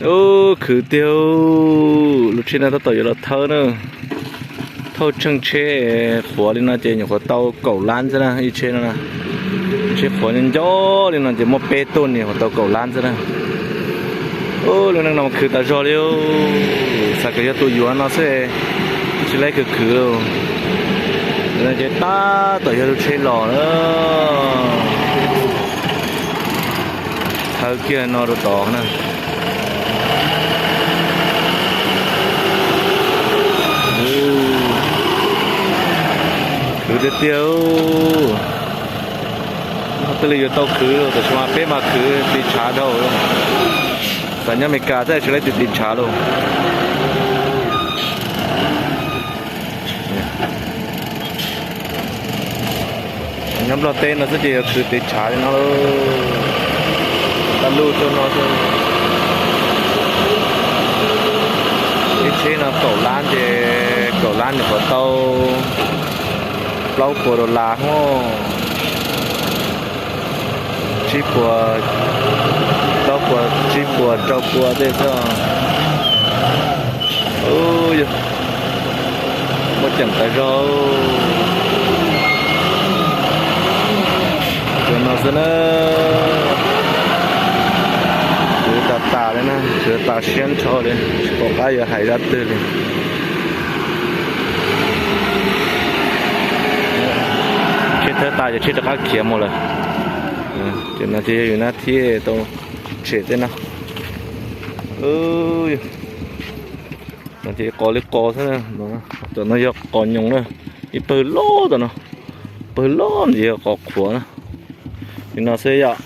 Ub, khwv tiag, lub tsheb no tab tom yuav los thawb na. Thauj tsheej tsheb qhuav li no ces nyuam qhuav tau kaum lab xwb na, ib tsheb no na. Tsheb qhuav nco nco li no ces muaj peb tuj nyuam qhuav tau kaum lab xwb na. Ub, lub neej no khwv tas zog li, xav kom yog tus yuav no xwb, tsis laib khwv khwv lauj. Ces tab tom yog lub tsheb los na. Thawb kiag no rau tod na. Khwv tiag tiag. Twb li yuav tau khwv, tab sis mas peb mas khwv tiv tshav dhau. Xav nyob Amelikas thiab tsis laib tiv tiv tshav lauj. Nyob Nplog teb no xwb ces yuav khwv tiv tshav li no lauj. Tab luj tuaj no xwb. Ib tsheb no kaum lab ces kaum lab nyuam qhuav tau plaub puas dollar hos. Tsib puas, plaub puas, tsib puas, rau puas tej xwb. Ub, yog muaj ceem tas zog. Cov no xwb na. Khwv tas tas li na, khwv tas siab nrho li, tsis pom qab yuav hais zaj twg li. Tsheb thawb tas ces tsheb rov qab khiav mus lawm. Ces no ces yog yus nab thiab tau tshem tej no. No ces qos li qos xwb. Tom no yog qos nyoos na, ib pawg loj tom no, pawg loj ntawd yog qos qhuav na. Li no xwb yom.